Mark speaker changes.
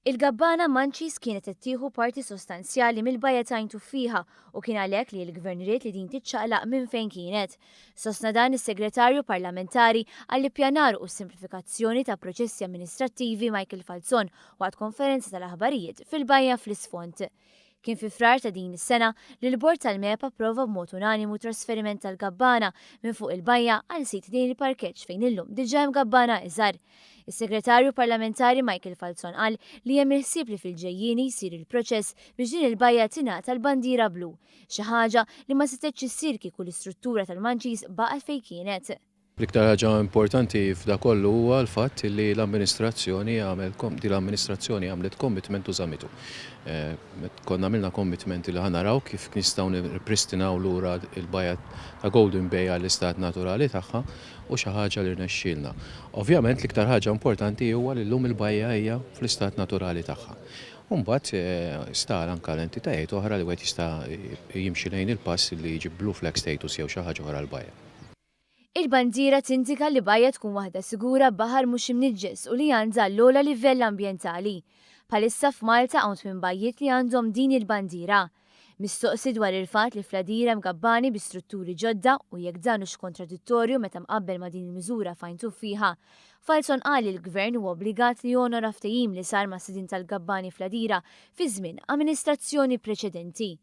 Speaker 1: Il-gabbana Munchies kienet qed tieħu parti sostanzjali mill-bajja t'Għajn Tuffieħa u kien għalhekk li l-Gvern ried li din tiċċaqlaq minn fejn kienet. Sostna dan is-Segretarju Parlamentari għall-Ippjanar u s-Simplifikazzjoni ta' Proċessi Amministrattivi Michael Falzon waqt konferenza tal-aħbarijiet fil-bajja fl-isfond. Kien fi Frar ta' din is-sena li l-Bord tal-MEPA approva b'mod unanimu t-trasferiment tal-gabbana minn fuq il-bajja għal sit ħdejn il-parkeġġ fejn illum diġà hemm gabbana iżgħar. Is-Segretarju Parlamentari Michael Falzon qal li hemm il-ħsieb li fil-ġejjieni jsir il-proċess biex din il-bajja tingħata l-bandiera blu, xi ħaġa li ma setgħetx issir kieku l-istruttura tal-Munchies baqgħet fejn kienet.
Speaker 2: L-iktar ħaġa importanti f'da kollu huwa l-fatt li l-amministrazzjoni għamel din l-amministrazzjoni għamlet commitment u żamitu. Konna għamilna commitment li ħa naraw kif nistgħu nirpristinaw lura l-bajja ta' Golden Bay għall-istat naturali tagħha u xi ħaġa li rnexxielna. Ovvjament l-iktar ħaġa importanti huwa li llum il-bajja hija fl-istat naturali tagħha. U mbagħad sta għal anke għal entitajiet oħra li wieħed jista' jimxi lejn il-pass li jġib blue flag status jew xi ħaġa oħra għall-bajja.
Speaker 1: Il-bandiera tindika li bajja tkun waħda sigura b'baħar mhux imniġġes u li għandha l-ogħla livell ambjentali. Bħalissa f'Malta hawn tminn bajjiet li għandhom din il-bandiera. Mistoqsi dwar il-fatt li fl-Għadira hemm gabbani bi strutturi ġodda u jekk dan hux kontradittorju meta mqabbel ma' din il-miżura f'Għajn Tuffieħa, Falzon qal li l-Gvern huwa obbligat li jonora ftehim li sar mas-sidien tal-gabbani fl-Għadira fi żmien amministrazzjoni preċedenti.